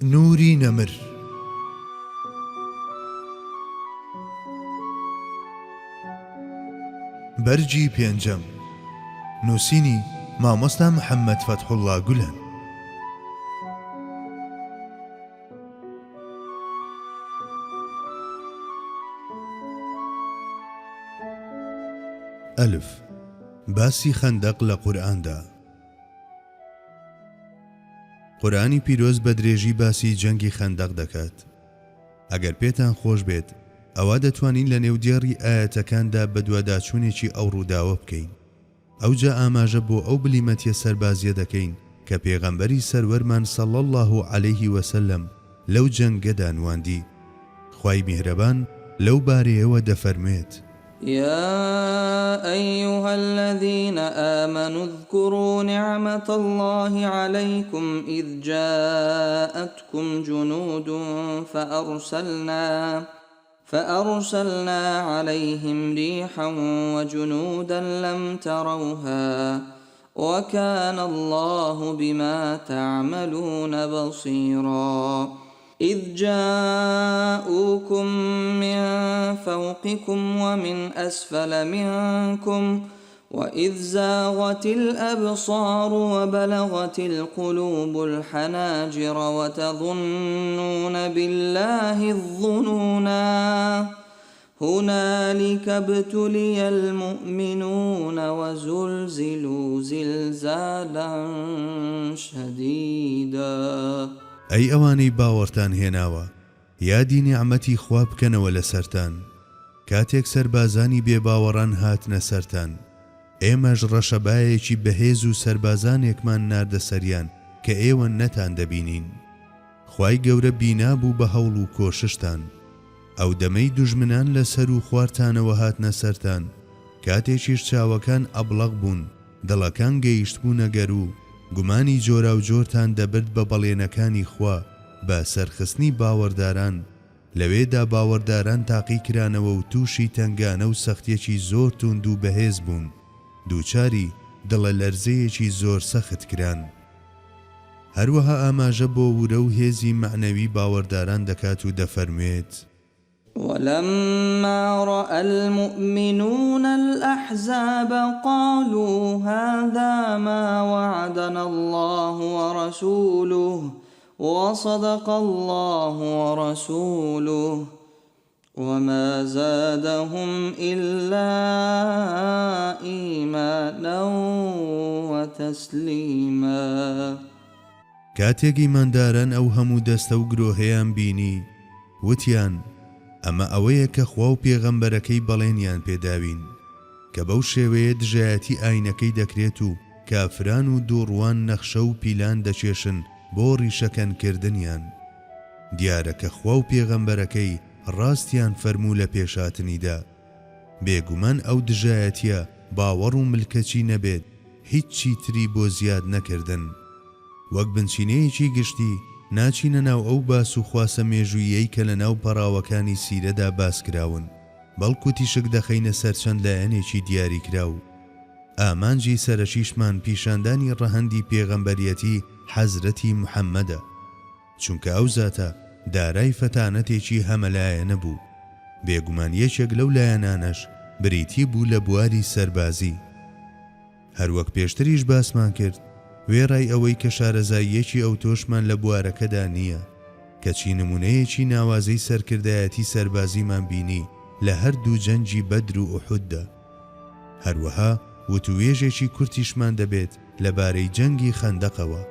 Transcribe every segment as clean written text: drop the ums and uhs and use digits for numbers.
نوری نەمر. بەرگی پێنجەم. نووسینی، مامۆستا محەممەد فەتحوڵڵا گولەن. ئەلف، باسی خەندەق لە قورئاندا. قورئانی پیرۆز بە درێژی باسی جەنگی خەندەق دەکات. ئەگەر پێتان خۆش بێت ئەوا دەتوانین لە نێو دێڕی ئایەتەکاندا بەدواداچوونێکی ئەو ڕووداوە بکەین. ئەوجا ئاماژە بۆ ئەو بلیمەتیە سەربازیە دەکەین کە پێغەمبەری سەروەرمان صلی اللە علیه وسلم لەو جەنگەدا نواندی. خوای میهرەبان لەو بارەیەوە دەفەرموێت. يا أيها الذين آمنوا اذكروا نعمة الله عليكم إذ جاءتكم جنود فأرسلنا فأرسلنا عليهم ريحا وجنودا لم تروها وكان الله بما تعملون بصيرا إذ جاءوكم من فوقكم ومن أسفل منكم وإذ زاغت الأبصار وبلغت القلوب الحناجر وتظنون بالله الظنونا هنالك ابتلي المؤمنون وزلزلوا زلزالا شديدا. ئەی ئەوانەی باوەڕتان هێناوە یادی نیعمەتی خوا بکەنەوە لەسەرتان کاتێک سەربازانی بێباوەڕان هاتنە سەرتان ئێمەش ڕەشەبایەکی بەهێز و سەربازانێکمان ناردە سەریان کە ئێوە نەتان دەبینین خوای گەورە بینا بوو بە هەوڵ و کۆششتان ئەو دەمەی دوژمنان لە سەرو خوارتانەوە هاتنە سەرتان، کاتێکیش چاوەکان ئەبڵەق بوون، دڵەکان گەیشتبوونە گەروو، گومانی جۆراوجۆرتان دەبرد بە بەڵێنەکانی خوا بە سەرخستنی باوەڕداران، لەوێدا باوەڕداران تاقی کرانەوە و تووشی تەنگانە و سەختیەکی زۆر تووند و بەهێز بوون، دووچاری دڵە لەرزەیەکی زۆر سەخت کران. هەروەها ئاماژە بۆ ورە و هێزی مەعنەوی باوەڕداران دەکات و دەفەرموێت. ولما رأى المؤمنون الأحزاب قالوا هذا ما وعدنا الله ورسوله وصدق الله ورسوله وما زادهم إلا إيمانا وتسليما. کاتێک ئیمانداران ئەو هەموو دەستە و گرۆهەیان بینی، وتیان، ئەمە ئەوەیە کە خوا و پێغەمبەرەکەی بەڵێنیان پێداوین، کە بەو شێوەیە دژایەتی ئاینەکەی دەکرێت و کافران و دووڕووان نەخشە و پیلان دەکێشن بۆ ڕیشەکەنکردنیان. دیارە کە خوا و پێغەمبەرەکەی ڕاستیان فەرموو لە پێشهاتنیدا. بێگومان ئەو دژایەتیە باوەڕ و ملکەچی نەبێت هیچی تری بۆ زیاد نەکردن. وەک بنچینەیەکی گشتی ناچینە ناو ئەو باس و خواسە مێژووییەی کە لە ناو پەڕاوەکانی سیرەدا باس کراون، بەڵکو تیشک دەخەینە سەر چەند لایەنێکی دیاریکراو. ئامانجی سەرەکیشمان پیشاندانی ڕەهەندی پێغەمبەریەتی حەزرەتی محەممەدە. چونکە ئەو زاتە دارای فەتانەتێکی هەمەلایەنە بوو، بێگومان یەکێک لەو لایەنانەش بریتی بوو لە بواری سەربازی. هەروەک پێشتریش باسمان کرد، وێڕای ئەوەی کە شارەزاییەکی ئەوتۆشمان لە بوارەکەدا نییە، کەچی نموونەیەکی ناوازەی سەرکردایەتی سەربازیمان بینی لە هەردوو جەنگی بەدر و ئوحوددا. هەروەها وتووێژێکی کورتیشمان دەبێت لەبارەی جەنگی خەندەقەوە،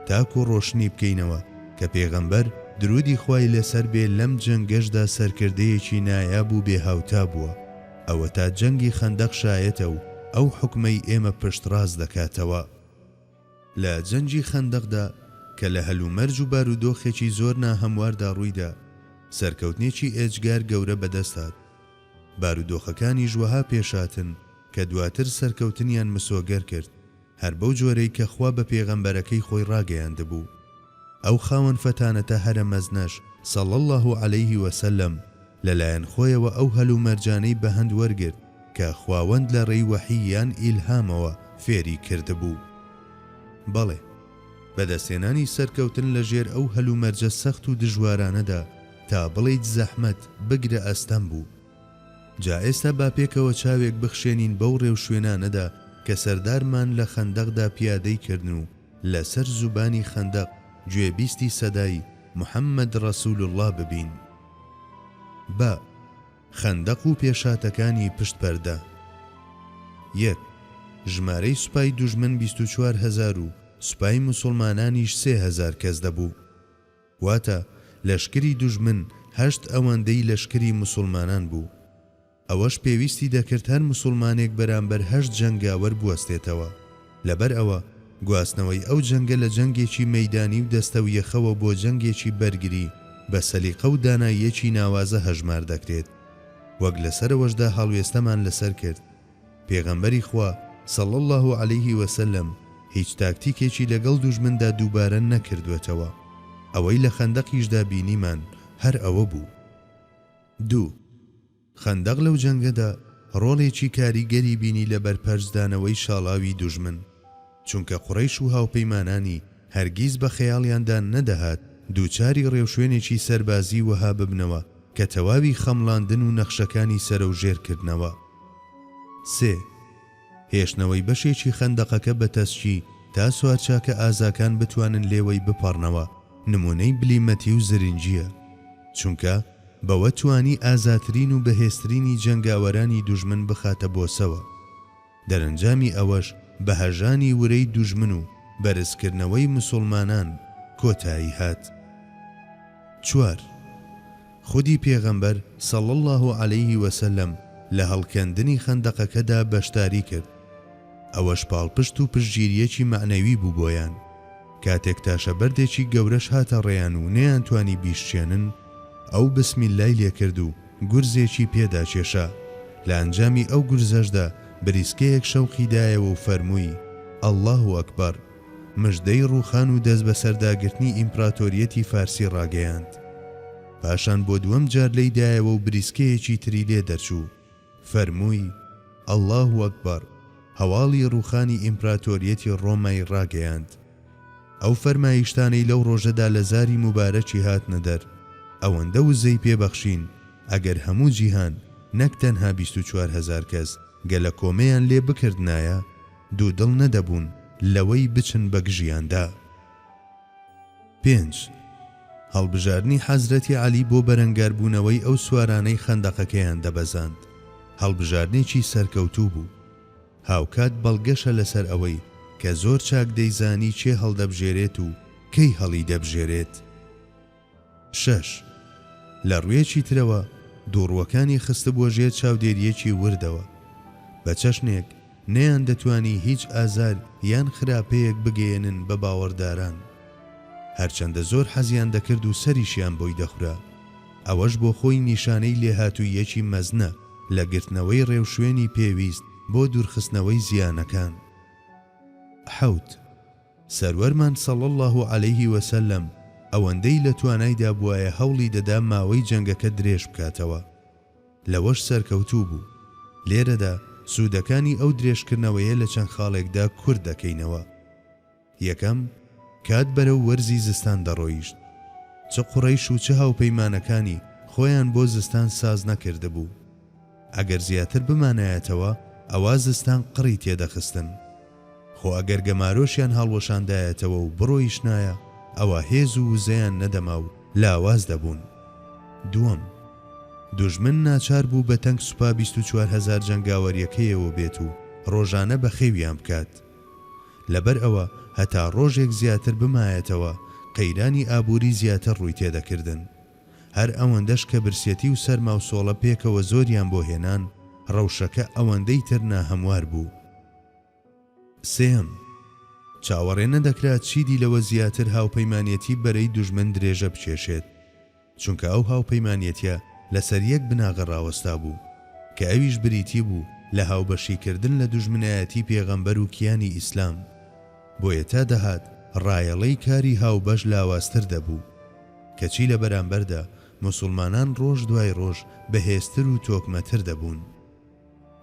تاکو ڕۆشنی بکەینەوە کە پێغەمبەر، درودی خوای لەسەر بێ لەم جەنگەشدا سەرکردەیەکی نایاب و بێ هاوتا بووە، ئەوەتا جەنگی خەندەق شایەتە و ئەو حوکمەی ئێمە پشتڕاست دەکاتەوە. لە جەنگی خەندەقدا کە لە هەلومەرج و بارودۆخێکی زۆر ناهەمواردا ڕوویدا، سەرکەوتنێکی ئێجگار گەورە بەدەست هات. بارودۆخەکانیش وەها پێشهاتن کە دواتر سەرکەوتنیان مسۆگەر کرد، هەر بەو جۆرەی کە خوا بە پێغەمبەرەکەی خۆی ڕاگەیاندبوو. ئەو خاوەن فەتانەتە هەرە مەزنەش، صلی اللە علیه و سلم، لە لایەن خۆیەوە ئەو هەلومەرجانەی بە هەند وەرگرت کە خواوەند لە ڕێی وەحی یان ئیلهامەوە فێری کردبوو. بەڵێ. بەدەستهێنانی سەرکەوتن لە ژێر ئەو هەلومەرجە سەخت و دژوارانەدا تا بڵێیت زەحمەت، بگرە ئەستەم بوو. جا ئێستا با پێکەوە چاوێک بخشێنین بەو ڕێوشوێنانەدا کە سەردارمان لە خەندەقدا پیادەی کردن و لەسەر زوبانی خەندەق گوێبیستی سەدای، محمد رسول اللە، ببین. بە. خەندەق و پێشهاتەکانی پشت پەردە. یەک، ژمارەی سوپای دوژمن 24 هەزار و سوپای موسوڵمانانیش 3000 کەس دەبوو. واتە لەشکری دوژمن هەشت ئەوەندەی لەشکری موسوڵمانان بوو. ئەوەش پێویستی دەکرد هەر موسوڵمانێک بەرامبەر هەشت جەنگاوەر بوەستێتەوە. لەبەر ئەوە گواستنەوەی ئەو جەنگە لە جەنگێکی مەیدانی و دەستەویەخەوە بۆ جەنگێکی بەرگری بە سەلیقە و داناییەکی ناوازە هەژمار دەکرێت. وەک لە سەرەوەشدا هەڵوێستەمان لەسەر کرد. پێغەمبەری خوا، صلی اللە علیه وسلم، هیچ تاکتیکێکی لەگەڵ دوژمندا دووبارە نەکردووەتەوە. ئەوەی لە خەندەقیشدا بینیمان هەر ئەوە بوو. دوو. خەندەق لەو جەنگەدا ڕۆڵێکی کاریگەری بینی لە بەرپەرچدانەوەی شاڵاوی دوژمن، چونکە قوڕەیش و هاوپەیمانانی هەرگیز بە خەیاڵیاندا نەدەهات دووچاری ڕێوشوێنێکی سەربازی وەها ببنەوە کە تەواوی خەمڵاندن و نەخشەکانی سەرەوژێر کردنەوە. سێ. هێشتنەوەی بەشێکی خەندەقەکە بە تەسکی تا سوارچاکە ئازاکان بتوانن لێوەی بپەڕنەوە نموونەی بلیمەتی و زرنگییە، چونکە بەوە توانی ئازاترین و بەهێزترینی جەنگاوەرانی دوژمن بخاتە بۆسەوە. دەرەنجامی ئەوەش بە هەژانی ورەی دوژمن و بەرزکردنەوەی مسوڵمانان کۆتایی هات. چوار. خودی پێغەمبەر، صلی اللە علیه وسلم، لە هەڵکەندنی خەندەقەکەدا بەشداری کرد، ئەوەش پاڵپشت و پشتگیرییەکی مەعنەوی بوو بۆیان، کاتێک تاشە بەردێکی گەورەش هاتە ڕێیان و نەیانتوانی بیشکێنن، ئەو بسمیللای لێکرد و گورزێکی پێدا کێشا، لە ئەنجامی ئەو گورزەشدا بریسکەیەک شەوقی دایەوە و فەرمووی، اللە اکبر، مژدەی ڕووخان و دەستبەسەرداگرتنی ئیمپراتۆریەتی فارسی ڕاگەیاند. پاشان بۆ دووەم جار لێی دایەوە و بریسکەیەکی تری لێ دەرچوو، فەرمووی، اللە اکبر، هەواڵی ڕووخانی ئیمپراتۆریەتی ڕۆمای ڕاگەیاند. ئەو فەرمایشتانەی لەو ڕۆژەدا لە زاری موبارەکی هاتنە دەر، ئەوەندە وزەی پێ بەخشین، ئەگەر هەموو جیهان، نەک تەنها 24 هەزار کەس، گەلەکۆمەیان لێ بکردنایە، دوودڵ نەدەبوون لەوەی بچن بە گژیاندا. پێنج، هەڵبژاردنی حەزرەتی عەلی بۆ بەرەنگاربوونەوەی ئەو سوارانەی خەندەقەکەیان دەبەزاند، هەڵبژاردنێکی سەرکەوتوو بوو. هاوکات بەڵگەشە لەسەر ئەوەی کە زۆر چاک دەیزانی کێ هەڵدەبژێرێت و کەی هەڵیدەبژێرێت. شەش، لە ڕوویەکی ترەوە دووڕووەکانی خستبووە ژێر چاودێرییەکی وردەوە، بە چەشنێک نەیاندەتوانی هیچ ئازار یان خراپەیەک بگەیەنن بە باوەڕداران، هەرچەندە زۆر حەزیان دەکرد و سەریشیان بۆی دەخورا، ئەوەش بۆ خۆی نیشانەی لێهاتووییەکی مەزنە لە گرتنەوەی ڕێوشوێنی پێویست بۆ دوورخستنەوەی زیانەکان. حەوت. سەروەرمان صلی اللە علیه وسلم ئەوەندەی لە توانایدا بوایە هەوڵی دەدا ماوەی جەنگەکە درێژ بکاتەوە، لەوەش سەرکەوتوو بوو. لێرەدا سوودەکانی ئەو درێژکردنەوەیە لە چەند خاڵێکدا کورت دەکەینەوە. یەکەم، کات بەرەو وەرزی زستان دەڕۆیشت. چ قوڕەیش و چ هاوپەیمانەکانی خۆیان بۆ زستان ساز نەکردبوو. ئەگەر زیاتر بمانایەتەوە ئەوا زستان قڕی تێدەخستن. خۆ ئەگەر گەمارۆشیان هەڵوەشاندایەتەوە و بڕۆیشتنایە ئەوا هێز و وزەیان نەدەما و لاواز دەبوون. دووەم، دوژمن ناچار بوو بە تەنگ سوپا 24 هەزار جەنگاوەریەکەیەوە بێت و ڕۆژانە بەخێویان بکات. لەبەر ئەوە هەتا ڕۆژێک زیاتر بمایەتەوە قەیرانی ئابووری زیاتر ڕووی تێدەکردن. هەر ئەوەندەش کە برسێتی و سەرماوسۆڵە پێکەوە زۆریان بۆ هێنان، ڕەوشەکە ئەوەندەی تر ناهەموار بوو. سێیەم، چاوەڕێ نەدەکرا چیدی لەوە زیاتر هاوپەیمانێتی بەرەی دوژمن درێژە بکێشێت، چونکە ئەو هاوپەیمانێتیە لەسەر یەک بناغە ڕاوەستابوو، کە ئەویش بریتی بوو لە هاوبەشیکردن لە دوژمنایەتی پێغەمبەر و کیانی ئیسلام، بۆیە تا دەهات ڕایەڵەی کاری هاوبەش لاوازتر دەبوو. کەچی لە بەرامبەردا موسوڵمانان ڕۆژ دوای ڕۆژ بەهێزتر و تۆکمەتر دەبوون.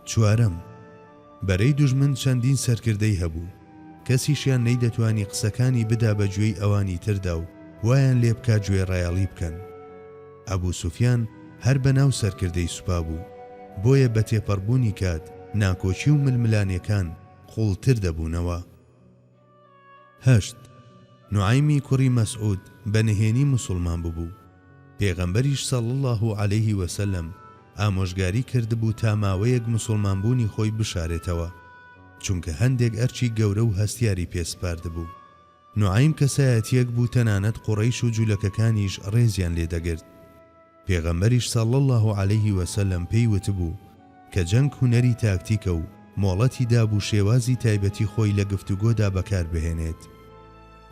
چوارەم، بەرەی دوژمن چەندین سەرکردەی هەبوو، کەسیشیان نەیدەتوانی قسەکانی بدا بە گوێی ئەوانی تردا و وایان لێ بکا گوێڕایەڵی بکەن. ئەبو سوفیان هەر بە ناو سەرکردەی سوپا بوو، بۆیە بە تێپەڕبوونی کات ناکۆکی و ململانێکان قووڵتر دەبوونەوە. هەشت، نوعەیمی کوڕی مەسعود بە نهێنی موسوڵمان ببوو، پێغەمبەریش صلی اللە علیه و سلم ئامۆژگاری کردبوو تا ماوەیەک موسوڵمان بوونی خۆی بشارێتەوە، چونکە هەندێک ئەرکی گەورە و هەستیاری پێ سپاردبوو. نوعەیم کەسایەتیەک بوو تەنانەت قوڕەیش و جولەکەکانیش ڕێزیان لێ دەگرت. پێغەمبەریش صلی اللە علیه و سلم پێی وتبوو کە جەنگ هونەری تاکتیکە و مۆڵەتی دابوو شێوازی تایبەتی خۆی لە گفتوگۆدا بەکار بهێنێت.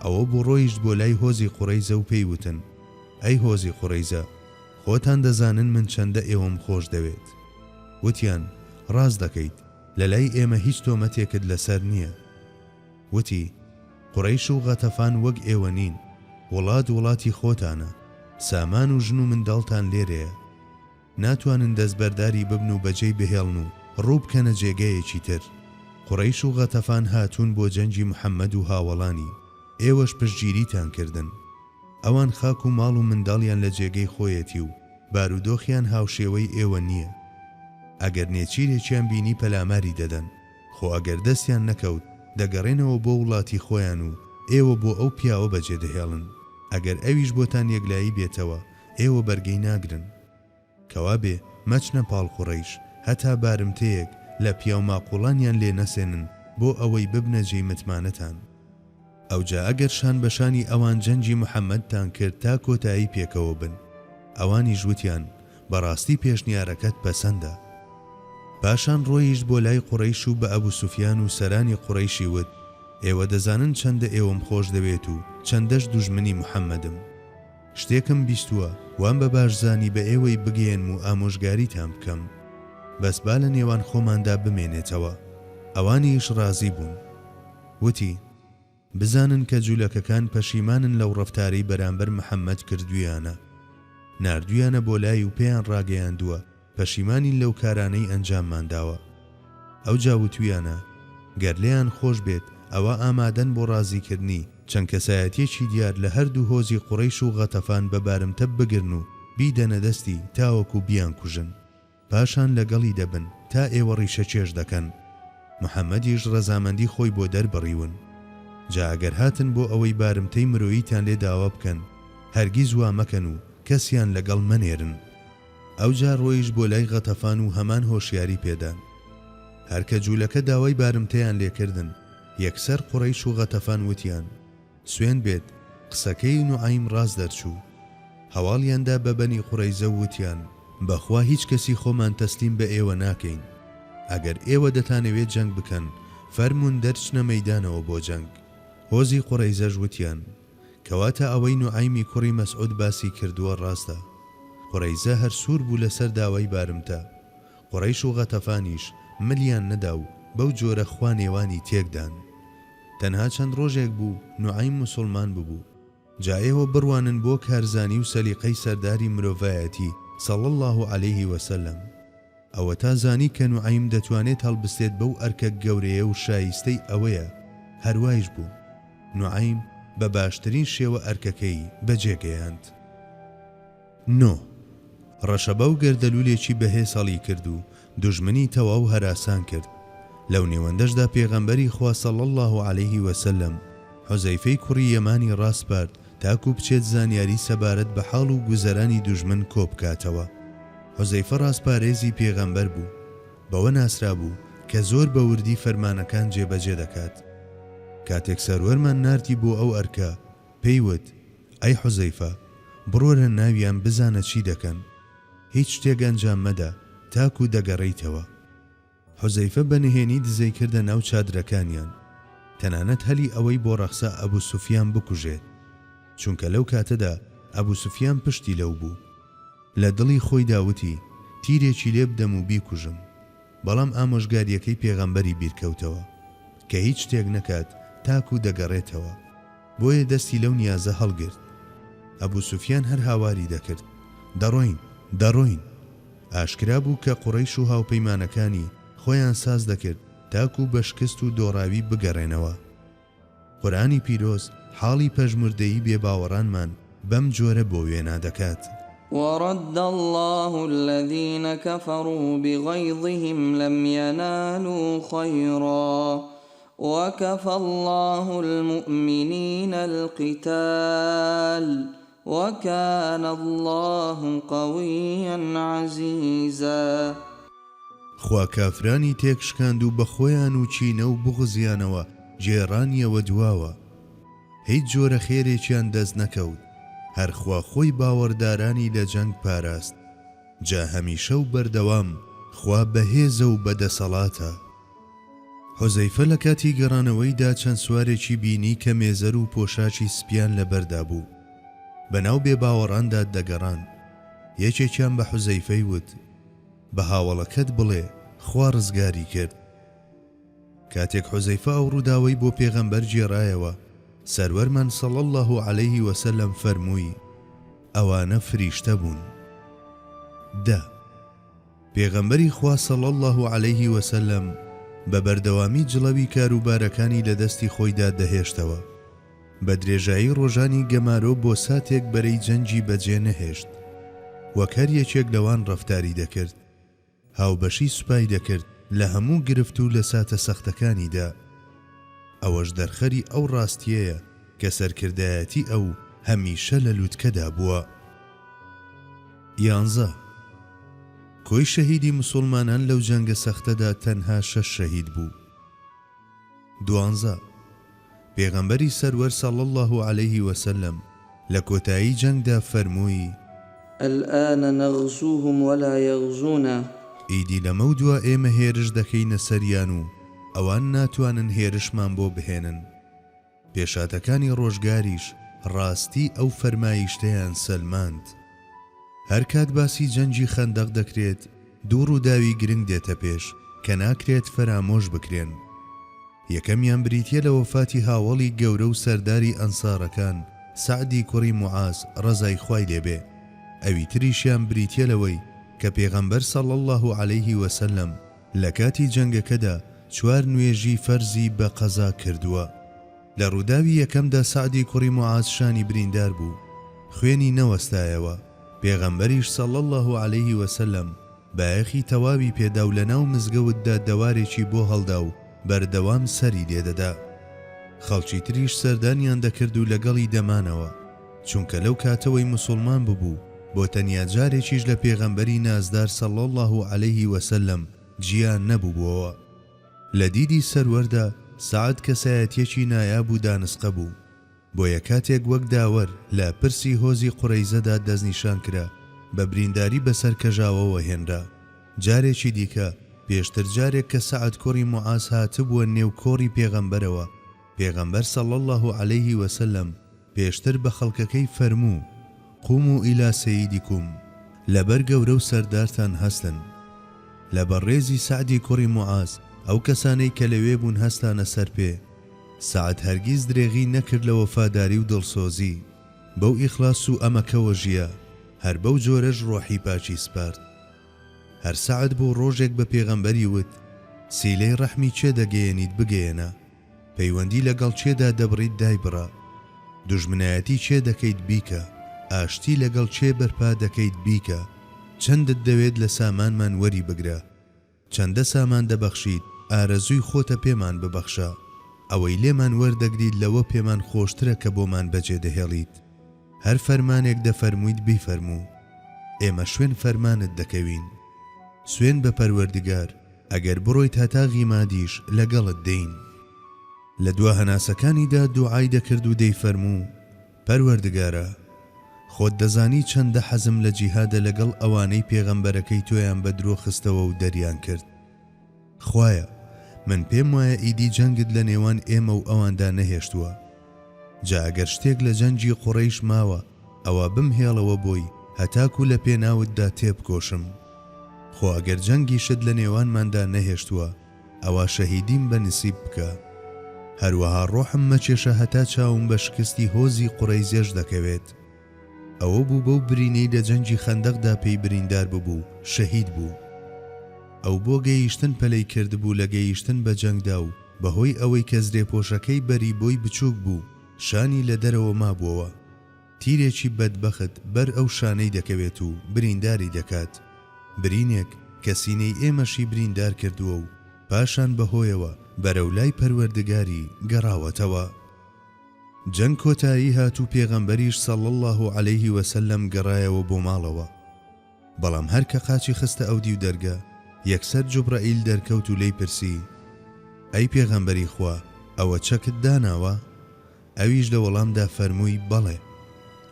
ئەوە بوو ڕۆیشت بۆ لای هۆزی قوڕەیزە و پێی وتن، ئەی هۆزی قوڕەیزە، خۆتان دەزانن من چەندە ئێوەم خۆش دەوێت. وتیان، ڕاست دەکەیت، لە لای ئێمە هیچ تۆمەتێکت لەسەر نییە. وتی، قوڕەیش و غەتەفان وەک ئێوە نین، وڵات وڵاتی خۆتانە، سامان و ژن و منداڵتان لێرەیە. ناتوانن دەستبەرداری ببن و بەجێی بهێڵن و ڕوو بکەنە جێگەیەکی تر. قوڕەیش و غەتەفان هاتوون بۆ جەنگی محەممەد و هاوەڵانی، ئێوەش پشتگیریتان کردن. ئەوان خاک و ماڵ و منداڵیان لە جێگەی خۆیەتی و بارودۆخیان هاوشێوەی ئێوە نییە. ئەگەر نێچیرێکیان بینی پەلاماری دەدەن. خۆ ئەگەر دەستیان نەکەوت دەگەڕێنەوە بۆ وڵاتی خۆیان و ئێوە بۆ ئەو پیاوە بەجێدەهێڵن. ئەگەر ئەویش بۆتان یەکلایی بێتەوە ئێوە بەرگەی ناگرن. کەوابێ مەچنە پاڵ قوڕەیش هەتا بارمتەیەک لە پیاو ماقوڵانیان لێ نەسێنن بۆ ئەوەی ببنە جێی متمانەتان. ئەوجا ئەگەر شان بە شانی ئەوان جەنگی محەمەدتان کرد تا کۆتایی پێکەوە بن. ئەوانیش وتیان، بەڕاستی پێشنیارەکەت پەسەندە. پاشان ڕۆیشت بۆ لای قوڕەیش و بە ئەبو سوفیان و سەرانی قوڕەیشی وت، ئێوە دەزانن چەندە ئێوەم خۆش دەوێت و چەندەش دوژمنی محەمەدم. شتێکم بیستووە وام بە باش زانی بە ئێوەی بگەیەنم و ئامۆژگاریتان بکەم. بەس با لە نێوان خۆماندا بمێنێتەوە. ئەوانیش ڕازی بوون. وتی، بزانن کە جولەکەکان پەشیمانن لەو ڕەفتارەی بەرامبەر محەممەد کردوویانە. ناردوویانە بۆ لای و پێیان ڕاگەیاندووە پەشیمانین لەو کارانەی ئەنجاممان داوە. ئەوجا وتوویانە گەر لێیان خۆش بێت ئەوا ئامادەن بۆ ڕازیکردنی چەند کەسایەتیەکی دیار لە هەردوو هۆزی قوڕەیش و غەتەفان بە بارمتە بگرن و بیدەنە دەستی تاوەکو بیانکوژن. پاشان لەگەڵی دەبن تا ئێوە ڕیشەکێش دەکەن. محەمەدیش ڕەزامەندی خۆی بۆ دەربڕیون. جا ئەگەر هاتن بۆ ئەوەی بارمتەی مرۆییتان لێ داوا بکەن، هەرگیز وا مەکەن و کەسیان لەگەڵ مەنێرن. ئەوجا ڕۆیشت بۆ لای غەتەفان و هەمان هۆشیاری پێدان. هەر کە جوولەکە داوای بارمتەیان لێکردن، یەکسەر قوڕەیش و غەتەفان وتیان، سوێند بێت قسەکەی نوعەیم ڕاست دەرچوو. هەواڵیان دا بە بەنی قورەیزە و وتیان، بەخوا هیچ کەسی خۆمان تەسلیم بە ئێوە ناکەین. ئەگەر ئێوە دەتانەوێت جەنگ بکەن، فەرموون دەرچنە مەیدانەوە بۆ جەنگ. هۆزی قورەیزەش وتیان، کەواتە ئەوەی نوعەیمی کوڕی مەسعود باسی کردووە ڕاستە. قورەیزە هەر سوور بوو لەسەر داوای بارمتە. قوڕەیش و غەتەفانیش ملیان نەدا و بەو جۆرە خوا نێوانی تێکدان. تەنها چەند ڕۆژێک بوو نوعەیم موسوڵمان ببوو. جا ئێوە بڕوانن بۆ کارزانی و سەلیقەی سەرداری مرۆڤایەتی صلی اللە علیه وسلم. ئەوەتا زانی کە نوعەیم دەتوانێت هەڵبستێت بەو ئەرکە گەورەیە و شایستەی ئەوەیە، هەروایش بوو. نوعەیم بە باشترین شێوە ئەرکەکەی بەجێ گەیاند. نۆ، ڕەشەبا و گەردەلوولێکی بەهێز هەڵیکرد و دوژمنی تەواو هەراسان کرد، لەو نێوەندەشدا پێغەمبەری خوا صلی اللە علیه و سلم حوزەیفەی کوڕی یەمانی ڕاسپارد تاکو بچێت زانیاری سەبارەت بە حاڵ و گوزەرانی دوژمن کۆبکاتەوە. حوزەیفە ڕازپارێزی پێغەمبەر بوو، بەوە ناسرابوو کە زۆر بە وردی فەرمانەکان جێبەجێ دەکات. کاتێک سەروەرمان ناردی بۆ ئەو ئەرکە، پێی وت، ئەی حوزەیفە، بڕۆرە ناویان بزانە چی دەکەن، هیچ شتێک ئەنجام مەدە تاکو دەگەڕێیتەوە. حوزەیفە بە نهێنی دزەی کردە ناو چادرەکانیان، تەنانەت هەلی ئەوەی بۆ ڕەخسا ئەبو سوفیان بکوژێت، چونکە لەو کاتەدا ئەبو سوفیان پشتی لەو بوو. لە دڵی خۆیدا وتی، تیرێکی لێ بدەم و بیکوژم. بەڵام ئامۆژگارییەکەی پێغەمبەری بیرکەوتەوە، کە هیچ شتێک نەکات تاکو دەگەڕێتەوە. بۆیە دەستی لەو نیازە هەڵگرت. ئەبو سوفیان هەر هاواری دەکرد، دەڕۆین، دەڕۆین! ئاشکرا بوو کە قوڕەیش و هاوپەیمانەکانی خۆیان ساز دەکرد تاکو بە شکست و دۆڕاوی بگەڕێنەوە. قورئانی پیرۆز حاڵی پەژموردەیی بێباوەڕانمان بەم جۆرە بۆ وێنا دەکات. ورد اللە الذین کفروا بغیظهم لم ینالوا خیرا وکفی اللە المومنین القتال وکان اللە قویا عزیزا. خوا کافرانی تێکشکاند و بە خۆیان و کینە و بوغزیانەوە گێڕانیەوە دواوە. هیچ جۆرە خێرێکیان دەست نەکەوت، هەر خوا خۆی باوەڕدارانی لە جەنگ پاراست، جا هەمیشە و بەردەوام خوا بەهێزە و بەدەسەڵاتە. حوزەیفە لە کاتی گەڕانەوەیدا چەند سوارێکی بینی کە مێزەر و پۆشاکی سپیان لەبەردا بوو، بەناو بێباوەڕاندا دەگەڕان، یەکێکیان بە حوزەیفەی وت، بە هاوەڵەکەت بڵێ خوا ڕزگاری کرد. کاتێک حوزەیفە ئەو ڕووداوەی بۆ پێغەمبەر گێڕایەوە، سەروەرمان صلی اللە علیه وسلم فەرمووی، ئەوانە فریشتە بوون. دە. پێغەمبەری خوا صلی اللە علیه وسلم بە بەردەوامی جڵەوی کاروبارەکانی لە دەستی خۆیدا دەهێشتەوە. بە درێژایی ڕۆژانی گەمارۆ بۆ ساتێک بەرەی جەنگی بەجێ نەهێشت. وەک هەر یەکێک لەوان ڕەفتاری دەکرد. هاوبەشی سوپای دەکرد لە هەموو گرفت و لە ساتە سەختەکانیدا. ئەوەش دەرخەری ئەو ڕاستییەیە کە سەرکردایەتی ئەو هەمیشە لە لوتکەدا بووە. یانزە، کۆی شەهیدی مسوڵمانان لەو جەنگە سەختەدا تەنها شەش شەهید بوو. دوانزە، پێغەمبەری سەروەر صلی اللە علیه وسلم لە کۆتایی جەنگدا فەرمووی. الآن نغزوهم ولا یغزونا. ئیدی لەمەودوا ئێمە هێرش دەکەینە سەریان و ئەوان ناتوانن هێرشمان بۆ بهێنن. پێشهاتەکانی ڕۆژگاریش ڕاستی ئەو فەرمایشتەیان سەلماند. هەرکات باسی جەنگی خەندەق دەکرێت دوو ڕووداوی گرنگ دێتە پێش کە ناکرێت فەرامۆش بکرێن. یەکەمیان بریتیە لە وەفاتی هاوەڵی گەورە و سەرداری ئەنسارەکان سەعدی کوڕی موعاز ڕەزای خوای لێ بێ، ئەوی تریشیان بریتیە لەوەی کە پێغەمبەر صلی اللە علیه وسلم لە کاتی جەنگەکەدا چوار نوێژی فەرزی بە قەزا کردووە. لە ڕووداوی یەکەمدا سەعدی کوڕی موعاز شانی بریندار بوو، خوێنی نەوەستایەوە، پێغەمبەریش صلی اللە علیه وسلم بایەخی تەواوی پێدا و لەناو مزگەوتدا دەوارێکی بۆ هەڵدا و بەردەوام سەری لێدەدا. خەڵکی تریش سەردانیان دەکرد و لەگەڵی دەمانەوە، چونکە لەو کاتەوەی موسوڵمان ببوو بۆ تەنیا جارێکیش لە پێغەمبەری نازدار صلی اللە علیه وسلم جیا نەبووبووەوە. لە دیدی سەروەردا سەعد کەسایەتیەکی نایاب و دانسقە بوو، بۆیە کاتێک وەک داوەر لە پرسی هۆزی قورەیزەدا دەستنیشان کرا، بە برینداری بەسەر کەژاوەوە هێنرا. جارێکی دیکە، پێشتر جارێک کە سەعد کوڕی موعاز هاتبووە نێو کۆڕی پێغەمبەرەوە، پێغەمبەر صلی اللە علیه وسلم پێشتر بە خەڵکەکەی فەرموو، قوموا الی سیدکم، لەبەر گەورە و سەردارتان هەستن. لەبەر ڕێزی سەعدی کوڕی موعاز ئەو کەسانەی کە لەوێ بوون هەستانە سەر پێ. سەعد هەرگیز درێغی نەکرد لە وەفاداری و دڵسۆزی. بەو ئیخلاس و ئەمەکەوە ژیا، هەر بەو جۆرەش ڕۆحی پاکی سپارد. هەر سەعد بوو ڕۆژێک بە پێغەمبەری وت، سیلەی ڕەحمی کێ دەگەیەنیت بگەیەنە. پەیوەندی لەگەڵ کێدا دەبڕیت دایبڕە، دوژمنایەتی کێ دەکەیت بیکە، ئاشتی لەگەڵ کێ بەرپا دەکەیت بیکە، چەندت دەوێت لە سامانمان وەری بگرە، چەندە سامان دەبەخشیت ئارەزووی خۆتە پێمان ببەخشە، ئەوەی لێمان وەردەگریت لەوە پێمان خۆشترە کە بۆمان بەجێ دەهێڵیت. هەر فەرمانێک دەفەرموویت بیفەرموو، ئێمە شوێن فەرمانت دەکەوین. سوێند بە پەروەردگار، ئەگەر بڕۆیت هەتا غیمادیش لەگەڵت دێین. لە دوا هەناسەکانیدا دوعای دەکرد و دەیفەرموو، پەروەردگارا! خۆت دەزانی چەندە حەزم لە جیهادە لەگەڵ ئەوانەی پێغەمبەرەکەی تۆیان بە درۆ خستەوە و دەریان کرد. خوایە! من پێم وایە ئیدی جەنگت لە نێوان ئێمە و ئەواندا نەهێشتووە. جا ئەگەر شتێک لە جەنگی قوڕەیش ماوە ئەوا بمهێڵەوە بۆی هەتاکو لە پێناوتدا تێبکۆشم. خۆ ئەگەر جەنگیشت لە نێوانماندا نەهێشتووە ئەوا شەهیدیم بە نسیب بکە. هەروەها ڕۆحم مەکێشە هەتا چاوم بە شکستی هۆزی قوڕەیزەش دەکەوێت. ئەوە بوو بەو برینەی لە جەنگی خەندەقدا پێی بریندار ببوو شەهید بوو. ئەو بۆ گەیشتن پەلەی کردبوو لە گەیشتن بە جەنگدا و. بەهۆی ئەوەی کە زرێپۆشەکەی بەری بۆی بچووک بوو، شانی لە دەرەوە مابووەوە. تیرێکی بەدبەخت بەر ئەو شانەی دەکەوێت و برینداری دەکات. برینێک کە سینەی ئێمەشی بریندار کردووە و پاشان بەهۆیەوە بەرەو لای پەروەردگاری گەڕاوەتەوە. جەنگ کۆتایی هات و پێغەمبەریش صلی اللە علیه وسلم گەڕایەوە بۆ ماڵەوە. بەڵام هەر کە قاچی خستە ئەو دیو دەرگە، یەکسەر جوبڕەئیل دەرکەوت و لێی پرسی، ئەی پێغەمبەری خوا ئەوە چەکت داناوە؟ ئەویش لە وەڵامدا فەرمووی، بەڵێ.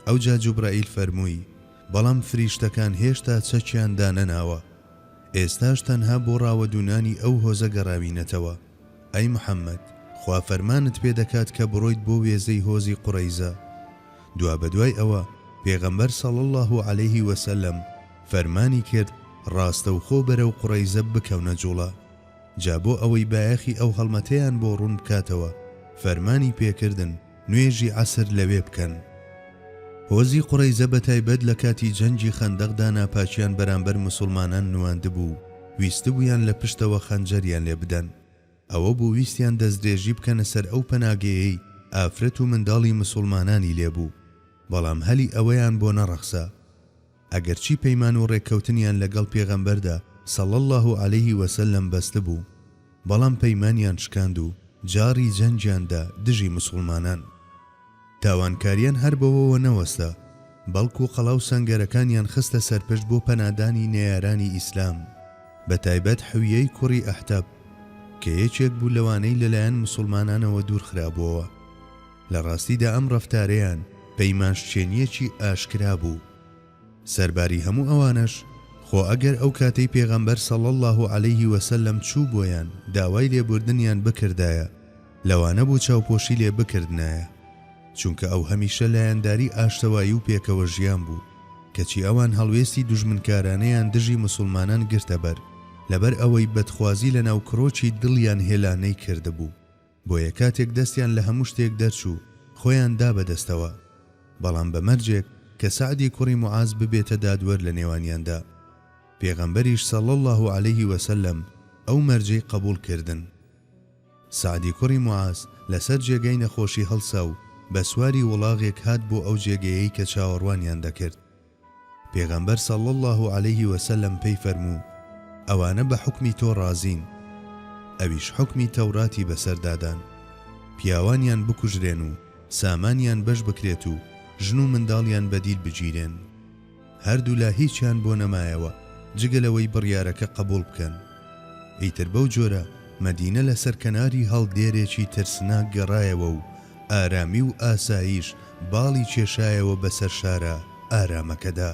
ئەوجا جوبڕەئیل فەرمووی، بەڵام فریشتەکان هێشتا چەکیان دانەناوە. ئێستاش تەنها بۆ ڕاوەدوونانی ئەو هۆزە گەڕاوینەتەوە. ئەی محەممەد! خوا فەرمانت پێ دەکات کە بڕۆیت بۆ وێزەی هۆزی قوڕەیزە. دوابەدوای ئەوە پێغەمبەر صلی اللە علیه و سلم فەرمانی کرد ڕاستەوخۆ بەرەو قوڕەیزە بکەونە جوڵە. جا بۆ ئەوەی بایەخی ئەو هەڵمەتەیان بۆ ڕوون بکاتەوە فەرمانی پێکردن نوێژی عەسر لەوێ بکەن. هۆزی قوڕەیزە بەتایبەت لە کاتی جەنگی خەندەقدا ناپاکیان بەرامبەر موسوڵمانان نواندبوو و ویستبوویان لە پشتەوە خەنجەریان لێ بدەن. ئەوە بوو ویستیان دەستدرێژی بکەنە سەر ئەو پەناگەیەی ئافرەت و منداڵی مسوڵمانانی لێ بوو، بەڵام هەلی ئەوەیان بۆ نەڕەخسا. ئەگەرچی پەیمان و ڕێککەوتنیان لەگەڵ پێغەمبەردا صلی اللە علیه وسلم بەستبوو، بەڵام پەیمانیان شکاند و جاڕی جەنگیان دا دژی مسوڵمانان. تاوانکاریان هەر بەوەوە نەوەستا، بەڵکو قەڵا و سەنگەرەکانیان خستە سەرپشت بۆ پەنادانی نەیارانی ئیسلام، بەتایبەت حویەی کوڕی ئەحتەب، کە یەکێک بوو لەوانەی لەلایەن موسوڵمانانەوە دوورخرابووەوە. لە ڕاستیدا ئەم ڕەفتارەیان پەیمانشکێنییەکی ئاشکرا بوو. سەرباری هەموو ئەوانەش، خۆ ئەگەر ئەو کاتەی پێغەمبەر صلی اللە علیه وسلم چوو بۆیان داوای لێبوردنیان بکردایە، لەوانە بوو چاوپۆشی لێ بکردنایە، چونکە ئەو هەمیشە لایەنداری ئاشتەوایی و پێکەوە ژیان بوو، کەچی ئەوان هەڵوێستی دوژمنکارانەیان دژی موسوڵمانان گرتە بەر، لەبەر ئەوەی بەدخوازی لەناو کڕۆکی دڵیان هێلانەی کردبوو. بۆیە کاتێک دەستیان لە هەموو شتێک دەرچوو خۆیان دا بە دەستەوە، بەڵام بە مەرجێک کە سەعدی کوڕی موعاز ببێتە دادوەر لە نێوانیاندا. پێغەمبەریش صلی اللە علیه وسلم ئەو مەرجەی قەبوڵ کردن. سەعدی کوڕی موعاز لەسەر جێگای نەخۆشی هەڵسا و بە سواری وڵاغێک هات بۆ ئەو جێگەیەی کە چاوەڕوانیان دەکرد. پێغەمبەر صلی اللە علیه وسلم پێی فەرموو، ئەوانە بە حوکمی تۆ ڕازین. ئەویش حوکمی تەوراتی بەسەردا دان. پیاوانیان بکوژرێن و سامانیان بەش بکرێت و ژن و منداڵیان بە دیل بگیرێن. هەردوولا هیچیان بۆ نەمایەوە جگە لەوەی بڕیارەکە قەبوڵ بکەن. ئیتر بەو جۆرە مەدینە لەسەر کەناری هەڵدێرێکی ترسناک گەڕایەوە و ئارامی و ئاسایش باڵی کێشایەوە بەسەر شارە ئارامەکەدا.